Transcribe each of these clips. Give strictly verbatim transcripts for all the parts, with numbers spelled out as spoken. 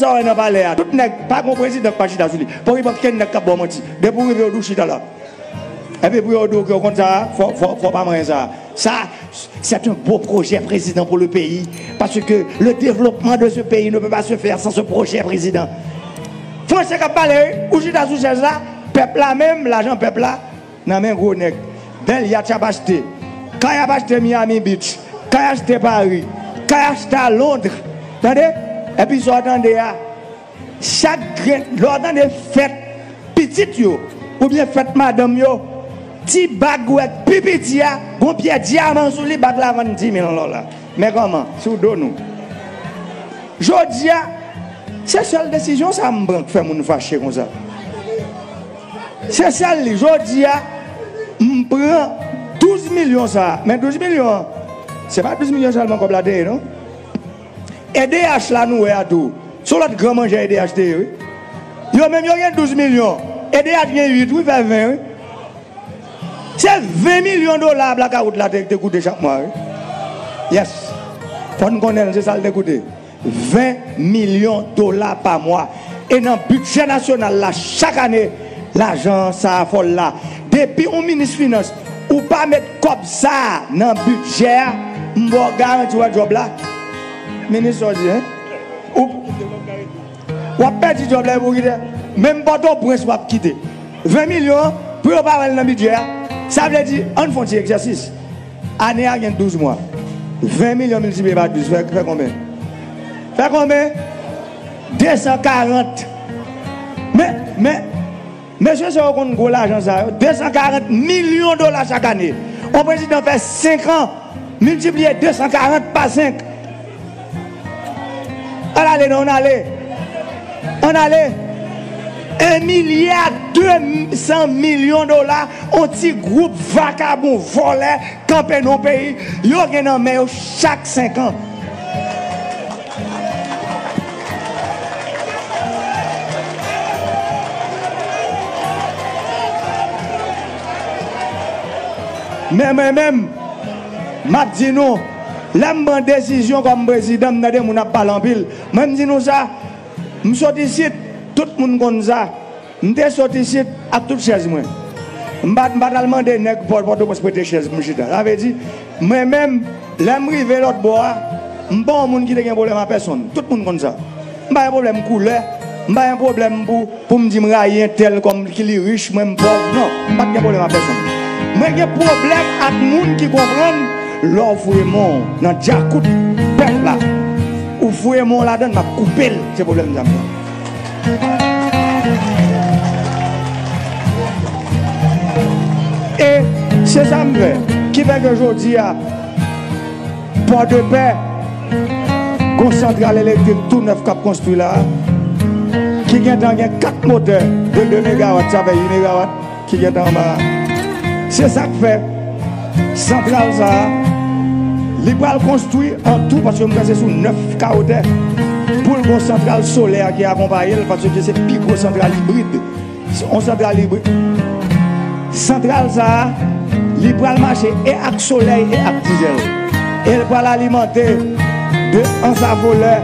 sa w wè nan palè a. Tout nèg, pa gen prezidan k pa chita sou li. Pa gen okenn nèg k ap ba w manti. Depi w rive, yo di w chita la. Epi pou yo di w ke w konn sa, fò, fò, fò pa manyen sa. Ça, c'est un beau projet, président, pour le pays. Parce que le développement de ce pays ne peut pas se faire sans ce projet, président. Franse k ap pale, wi. Ou chita sou chèz la, pèp la menm, lajan pèp la, nan men gwo nèg. Bèl yat y ap achte. Kay ap achte Miami Beach. Kay achte Paris. Kay achte a Londres. Tande? Epi sa w tande a, chak grenn, lè w tande fèt pitit yo, oubyen fèt madanm yo, ti bag ou wè k pi piti a, gon pyè dyaman sou li, bag la vann dis mil dola. Men kòman, sou do nou. Jodi a, se sèl desizyon sa m pran k fè moun fache konsa. Se sèl li. Jodi a, m pran douz milyon sa a. Men douz milyon an, se pa douz milyon sèlman kòb la te ye, non. E D H la nou wè a tou. Se yon lòt gran manjè E D H te ye, wi. Yo menm yo gen douz milyon. E D H gen uit, wi, fè ven, wi. Se ven milyon dola blakawout la te, te koute chak mwa, wi. Yes. Fò n konnen l, se sa l te koute. Ven milyon dola pa mwa. E nan bidjè nasyonal la, chak ane, lajan sa a fò l la. Depi yon minis finans, ou pa met kòb sa a nan bidjè a, m ba w garanti w wè djòb la. Minis sa w di, en? Ou, w ap pèdi djòb la epi w kite. Menm Pòtoprens w ap kite. Ven milyon an, pou yo pa wè l nan bidjè a, sa vle di, ann fè yon ti egzèsis. Ane a gen douz mwa. Ven milyon miltipliye pa douz, fè, fè konbyen? Fè konbyen? De san karant. Men, men, mesye sa yo konn gwo lajan sa yo. De san karant milyon dola chak ane. Yon prezidan fè senk an, miltipliye de san karant pa senk. Ann ale non, ann ale. Ann ale. En milya de san milyon dola, yon ti gwoup vakabon, vòlè, kanpe nan yon peyi, yo gen nan men yo chak senk an. Men mwen menm, m ap di nou, lè m pran desizyon kòm prezidan, m tande moun ap pale anpil. Mwen, m di nou sa, m sot isit, tout moun konn sa. M te sot isit ak tout chèz mwen. M pa, m pa t al mande nèg Pò-, Pòtoprens prete chèz pou m chita. Sa vle di, mwen menm, lè m rive lòt bò a, m pa yon moun ki te gen pwoblèm a pèsonn. Tout moun konn sa. M pa gen pwoblèm koulè, m pa gen pwoblèm pou, pou m di m rayi entèl kòm ki li rich, mwen m pòv. Non, m pa t gen pwoblèm a pèsonn. Mwen gen pwoblèm ak moun ki konprann lè w foure men w nan djakout pèp la, ou foure men w ladan l, m ap koupe l. Se pwoblèm sa m gen. E se sa m fè. Ki fè ke jodi a, Pòdepè, gon santral elektrik tou nèf k ap konstwi la a, ki gentan gen kat motè de de megawat, sa fè uit megawat ki gentan anba a. Se sa k fè santral sa a, li pral konstwi an tou, paske m panse sou nèf ka wotè, pou l gon santral solè ki akonpaye l, paske se pi gwo santral ibrid. Se yon santral ibrid. Santral sa a, li pral mache e ak solèy e ak dizèl. E l pral alimante de Anse Affoleur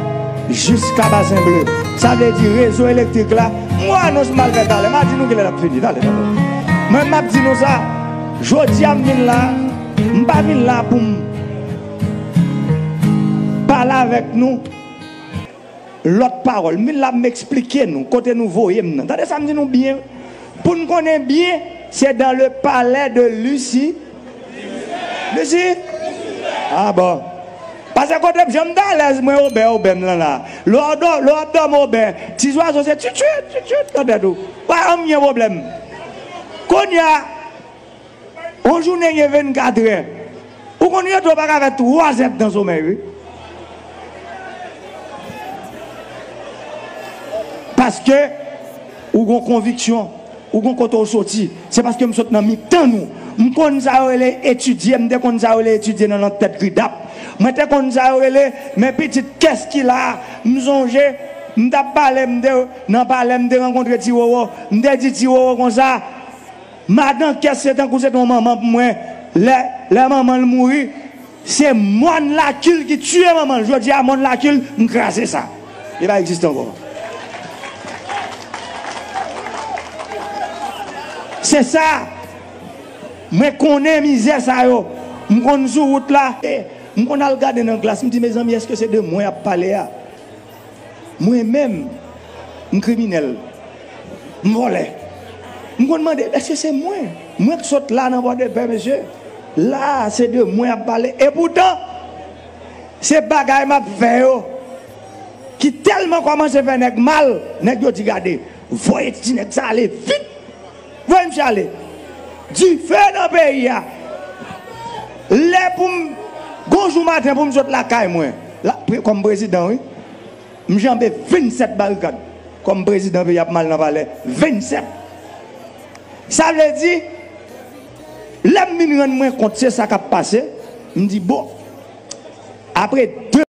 jiska Basen Ble. Sa vle di rezo elektrik la, m wè anons m al fè talè, m a di nou kilè l ap fini, talè, talè. Mwen, m ap di nou sa, jodi a m vin la, m pa vin la pou m pale avèk nou lòt pawòl. M vin la pou m eksplike nou kote nou voye m nan. Tande sa m di nou byen. Pou n konnen byen, se dans le palais de Lucie. Lucie? Ah bon. Paske kote m, jan m t alèz, mwen, obè, obè m lan la. Lè w dò-, lè w ap dòmi obè, ti zwazo se tchitchit, tchitchit nan tèt ou. Pa janm gen pwoblèm. Kounye a, yon jounen gen vennkatrè. Ou konn rete w pa ka fè twa zèdtan somèy, wi. Paske ou gon konviksyon, ou gon kote w soti. Se paske m sot nan mitan nou. M konn sa yo rele etidye, m te konn sa yo rele etidye nan, nan tèt Kridap. Mwen te konn sa yo rele, men pitit kès ki la a. M sonje, m t ap pale, m te nan palè, m te rankontre Ti Wowo. M te di Ti Wowo konsa, madan kès se tankou se te yon manman pou mwen. Lè, lè manman l mouri, se mòn Lakil ki tiye manman l. Jodi a, mòn Lakil, m kraze sa. Li pa egziste ankò. Se sa. Mwen konnen mizè sa yo. M konn sou wout la. E, m konn al gade nan glas, m di, mezanmi, èske se de mwen y ap pale a? Mwen menm, m kriminèl. M vòlè. M konn mande, èske se mwen? Mwen k sot la nan Pòdepè, mesye. La, se de mwen y ap pale. Epoutan, se bagay m ap fè yo ki tèlman kòmanse fè nèg mal, nèg yo di, gade, voye ti nèg sa ale vit. Voye misye ale. Dife nan peyi a. Lè pou m, gon jou maten pou m sot lakay mwen, la, pre-, kòm prezidan, wi, m janbe vennsèt barikad. Kòm prezidan peyi ap mal nan palè. Vennsèt. Sa vle di, lè m vin rann mwen kont se sa k ap pase, m di, bon, apre de